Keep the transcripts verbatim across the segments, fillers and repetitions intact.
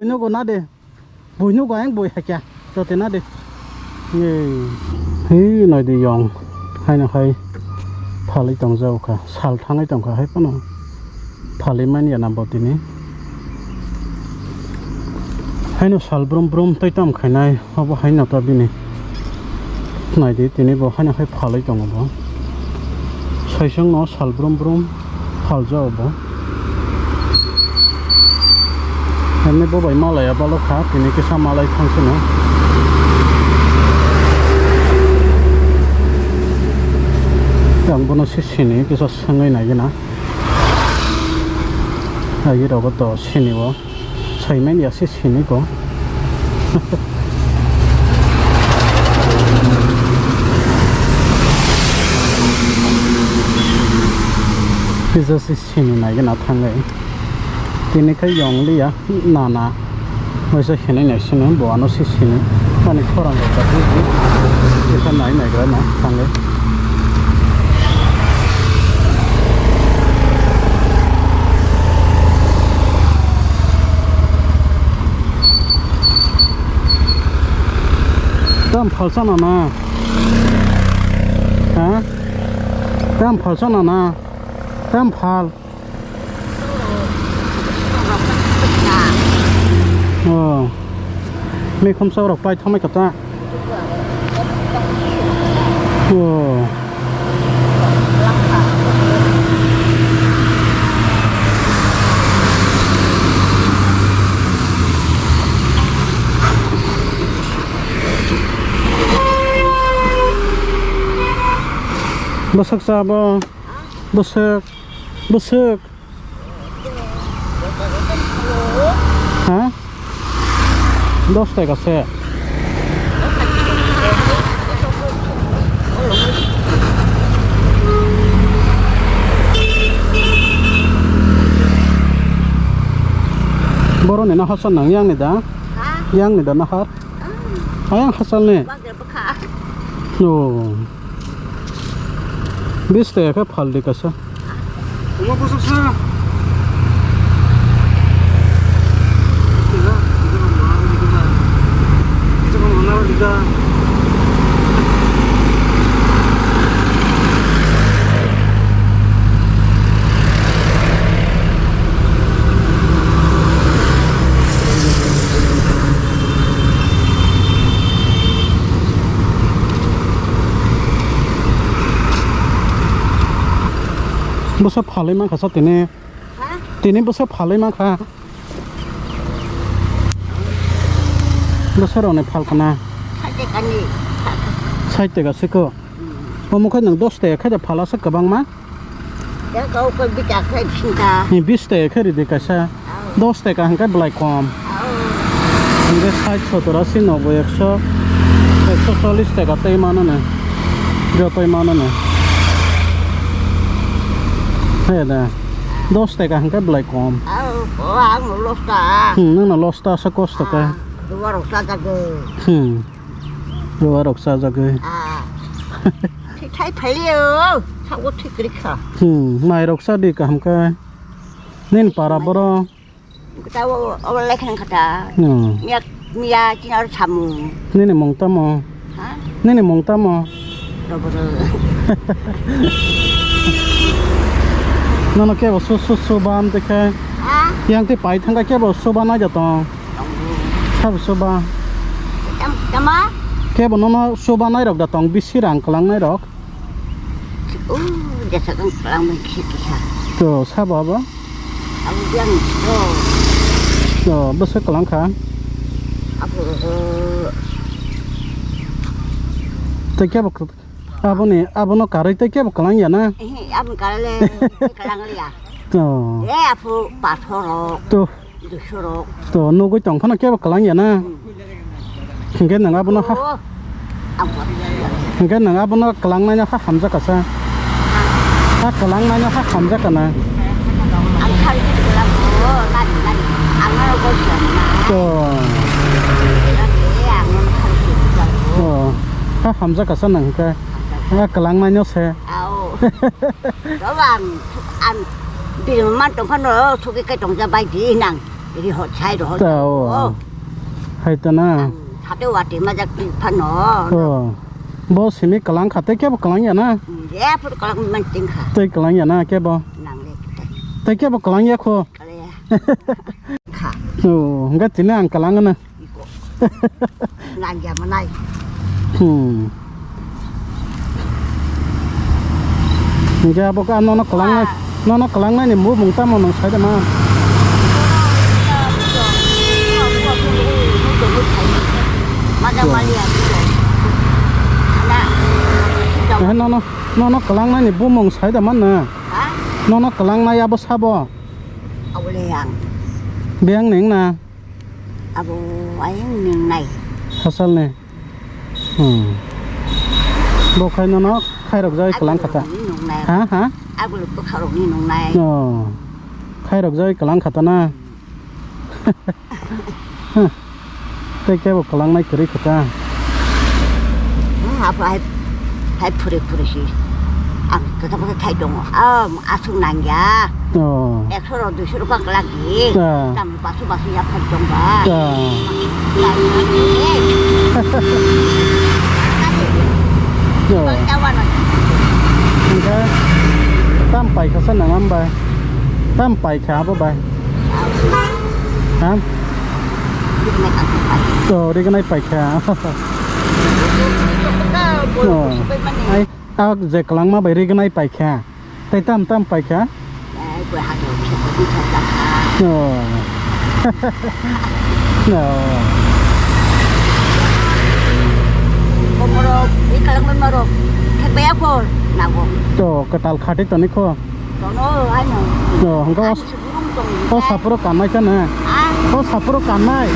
Nugo na de. Bui nugo ang bui hakya. Jote na de. Ei. Hei nai de yong. Haino hai phalwi tong jago kha. Sal thangwi tong kha hai phano. Phalwi man ya na bo tini. Haino sal brum brum tei tam khainai. Obo haino ta bini. Nai di, tini bo haino hai phalwi tongo bo. Saisong no sal brum brum phaljao bo. Hemni bo bai malaya balo kha, tini kisa malai thang sino. Ang bono se sini kisa swngwi nai gina. Agi rogo to sini bo. Saimani ya se sini ko. Kisa se sini nai gana thangai. Tini khai yong liya nana. Waisa hinai nai sini bo ano se sini. Ani khorang rok ta buji. Kisa nai nai gra na thangai. Tam phalsa na na. Ha? Tam phalsa na na. Tam phal. Oh. Mekhom sa rok pai thamai kata. Oh. Bwswk cha bo? Bwswk? Bwswk? Ha? Dos taka se. Boroni na hachal nang yang ni da? Ha? Yang ni da nahar? Ah. Ayang hachal ni? Bagel bwkha. Oh. Bis taka khe phal di kaisa. Omo bwswk sa. Bwsa phalwi mankha sa tini. Ha? Tini bwsa phalwi mankha. Bwsa rokni phalkana. Sait taka ni. Sait taka siko. Hmm. Omo khe nwng dos taka khe da phalasa kwbangma. Ya kau kau bitak khai bisinta. Ni bis taka khe ridi kaisa. Au. Dos taka hwnkhe belai kom. Au. Hwnkhe sait, sottor, asi, nobboi, ekso, ekso chollish taka tei mano no. Jotoi mano no. Hai da. Dos taka hwnkhe belai kom. Au, o ang losta. Hmm, nwngno losta sa kosto khe. Ah, ruwa rok sa jagwi. Hmm. Ruwa rok sa jagwi. Ah. Thik thai phailio, sabo thik rikha. Hmm, mai rok sa di kaham khe. Nin para boro. Kata o, o lekhan kata. Hmm. Miya, miya chinar samu. Nini mung tamo? Ha? Nini mung tamo? Roboro. Nono kebo su, su, su ban dekhe. Ha? Yang te pai thangka kebo su ban ai jatong. Sabo su ba? Tam-, tama? Kebo nono su ba nairok da tong, bisi rang kwlang nairok? Oh, jesa kang kwlang bai kisa kisa. To, sabo abo? Abo yang to. To, bwswk kwlang kha? Abo, uh, tei kebo kw-, aboni, abono karwi tei kebo kwlang ya na? Eh, abo karwi le, kwlang liya. To. Eh, apo pathoro. To. Duiso rok. To, nugwi tong phano kebo kwlang ya na? Hmm. Hingke nang abono ha-, oh, ang kha. Hingke nang abono kwlang naino ha hamjak kasa. Ha kwlang naino ha hamjak kana. Ang kha kwlang, oh, nani, nani. Ang aro gosok na. To. Ang aro kha kwlang, oh. To. Ha hamjak kasa nang hingke. Ha kwlang naino se. Au. Dolan, an, bini man tong phano, suki kai tong ja bai di nang. Ri hot sai ro hot. Ta o. Oh. Hai ta na. Ang hate wati majak ti phano. Oh. Bo simi kalang kha tei kebo kalang ya na? Ya phur kalang man ting kha. Tei kalang ya na kebo? Nang le tei. Tei kebo kalang ya kho? Kale ya. Kha. Oh, hingga tini ang kalang na. Iko. Nang ya manai. Hmm. Hingke abo ka nono kwlangnai, nono kwlangnai ni bumung tamo nwng sai de ma? Mada mali ya. Eh, nono, nono kwlangnai ni bumung sai de man na? Ha? Nono kwlangnai abo sabo? Abo le yang. Beng ning na? Abo ayang ning nai. Hasal ne? Hmm. Bo khai nono khairok jai kwlang khata. Agulukni nungnai. Ha, ha? Aguluk bwkharokni nungnai. Oh. Khairok jai kwlang khata na. Huh. Tei kebo kwlangnai kwrwi khata. Hmm, apa hai, hai phure phure si. Ang kata kata thai dong. Am, asung nangya. Oh. Ekso rok, duiso rok bang lagi. Ah. Tam basu basu ya phai dong ba. Ah. Lagi. Oh. Bang jawa na. Hingke tam pai kha sa nang am bai. Tam pai kha abo bai. Ha? Riknai kha pai. Oh, riknai pai kha. Oh. Ai, ah, je kwlangma bai riknai pai kha. Tei tam tam pai kha? Eh, koi hado, khe koi di kha kha. Oh. Oh. Komoro, i kalang ban maro. Khe baya ko, nago. To, kwtal khati toni kho. Tono, ai no. Oh, hingke o, ani se burung tong o ni. Sapro kanai kha na? Ah. O sapro kanai.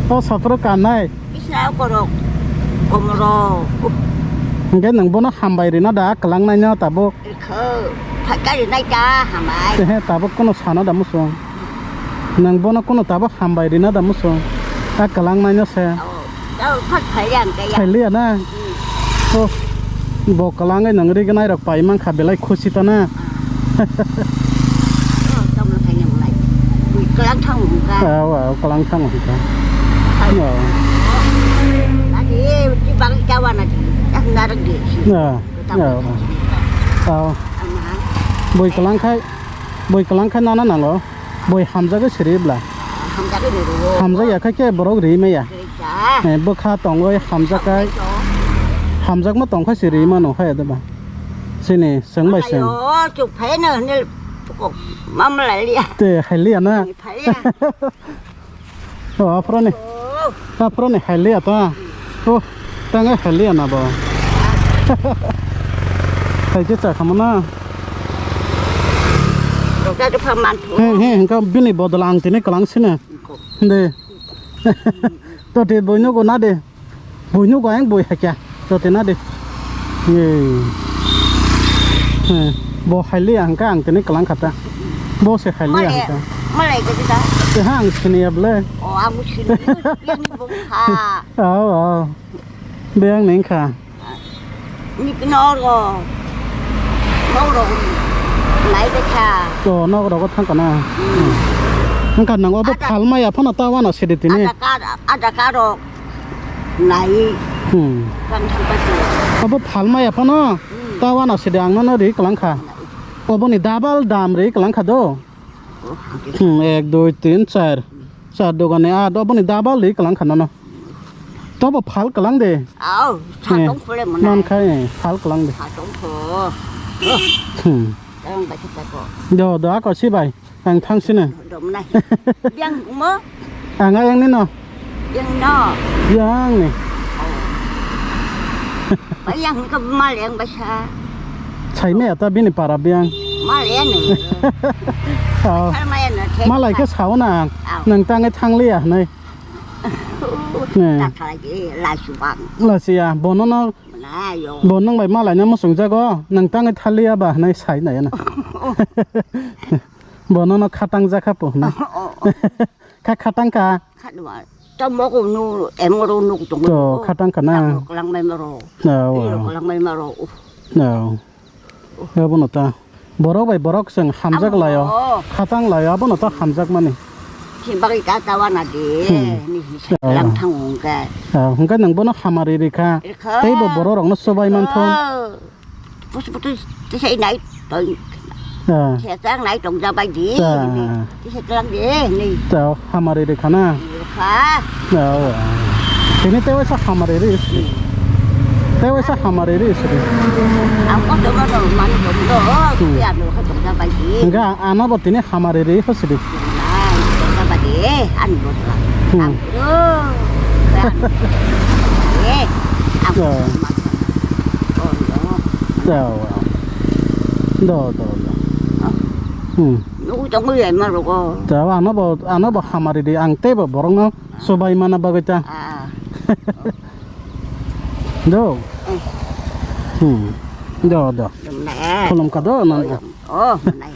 O sapro kanai. Isna korok komoro. Hingke nwng bono hambai rina da kwlangnaino tabuk? Kho, phaikari nai ta hambai. Tehe tabuk kono sana da musung. Nwng bono kono tabuk hambai rina da musung. A kwlangnaino se. Oh, tao phak phai yang kaya. Phailiya na? Hmm. Oh, bo kwlangwi nwng rignai rok pai mankha belai khusi ta na? Ah. Oh, tamo khaina mulai. Ui, kwlang thang mungka. Ah, wa, kwlang thang mungka. Hai. Oh. Tadi, di bang kawan aja. Dah narik di. Ah, tamo ya. Khaina. Ah. Ama. Bui kwlang khai, bui kwlang khai nana nango. Bui hamjagwi siri bla. Hamjagwi riro. Hamjak ya khai khe borok ri maya. Rija. Eh, bwkha tongwi hamjak khai. Hamjakma tongkha siri mano hai adaba. Sini swng bai swng. Ayo, chuk phai no ne kok mamla liya. Te hai liya na. Ni phai ya. Oh, aphro ni. Oh. Aphro ni hai liya ta. Oh, tang hai liya na bo. Hai je cha khamana. Rok ja de pha man thu. He, he, hingka bini bodol ang tini kwlang sini. Kok. De. To te boino go na de. Boino go ang boi hakya. To te na de. Ye. He. Bo hai liya hingka ang tini kwlang khata. Bo se hai liya hingka. Malai ko ta. Te ha ang sini ya ble. Oh, ang sini. Yang ni bung kha. Aw, aw. Beng neng kha. Ni kno ro. Nok ro. Nai de kha. To nok ro ko thang kana. Hmm. Hingka nang obo ada phalmai aphano ta wana sidi tini. Ada ka, ada ka ro. Nai. Hmm. Kan thang pa si. Obo phalmai aphano. Hmm. Ta wana sidi ang no ri kwlang kha. Nai. Obo ni double dam ri kwlang kha do. Oh, hadi. Hmm, ek, dui, tin, char. Char dogani aa, obo ni double ri kwlang kha nono. Tobo phal kwlang de. Au, eh, satong phule mona. Non khai, eh, phal kwlang de. Satong pho. Hmm. Tang bai khe tako. Do, do, ako si bai. Ang thang sini. Do mona. Yang mo? Ang ayang nino. Yang no. Yang ni. Oh. Ba yang ka mal yang ba sa. Sai me ata bini para biang. Mal yang ni. Oh. Sar ma yang na, malai ke sao na. Au. Nang tangai thang liya nai. Ne. Ta khala ji la su bang. La siya, bono no. Na yo. Bo nang bai malai na musung jago, nang tangai thaliya ba nai sai na ya na. Bono no khatang jakha po na. Oh, oh. Kha khatang ka. Khatwa. Tamo ko nu, em ro nu tong. To, khatang ka na. Tamo ko lang mai maro. Na, wa. Iro ko lang mai maro. Uh. Na. Ya bono ta. Borok bai borok chwng hamjak laio, khatang laio, abono to hamjakmani. Sini bagwi ta tawana di, hmm, ni hini. Ah. Lang thang hwnkhe. Ah, hwnkhe nwng bono hamari rikha. Rikha. Teibo borok rokno swbai manthong. Rikha. Pusu putu tisai nai tong. Ah. Sejak nai tong jabai di. Ah. Tisai tlang di, ni. Tao hamari rikha na. Kha. Oh. Tini tewaisa hamari ri sri. Tewaisa hamari ri sri. Ang ko domo no mani domo do. Hmm. Ya no ko domo bai di. Enggak, ano bo tini hamari ri ho sri. Nah, domo bai di. An bo. Hmm. Ang ko. Eh, ang ko. Oh. Oh, no. Tao. Do, do, do. Oh. Hmm. Nugu tongwi ya ma rogo. Tao ano bo, ano bo hamari di ang teibo borokno. Swbai mana bagwi ta. Ah. Do. Eh. Hmm. Do, do. Dumna, eh. Khulum ka do, nan. Oh, manai.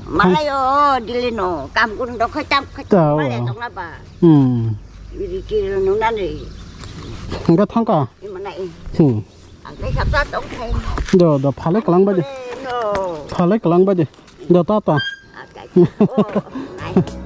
Malai o, dili no, kam kun do khai tam khai. Ta, oh. Malai tong na ba. Hmm. Biri kiri no na ni. Enggak thangka. Ini mana ini? Hmm. Ang kai sabta tong khai. Do, do, phalai kalang ba di. No. Phalai kalang ba di. Do, ta, ta. Ah, kai. Oh, manai.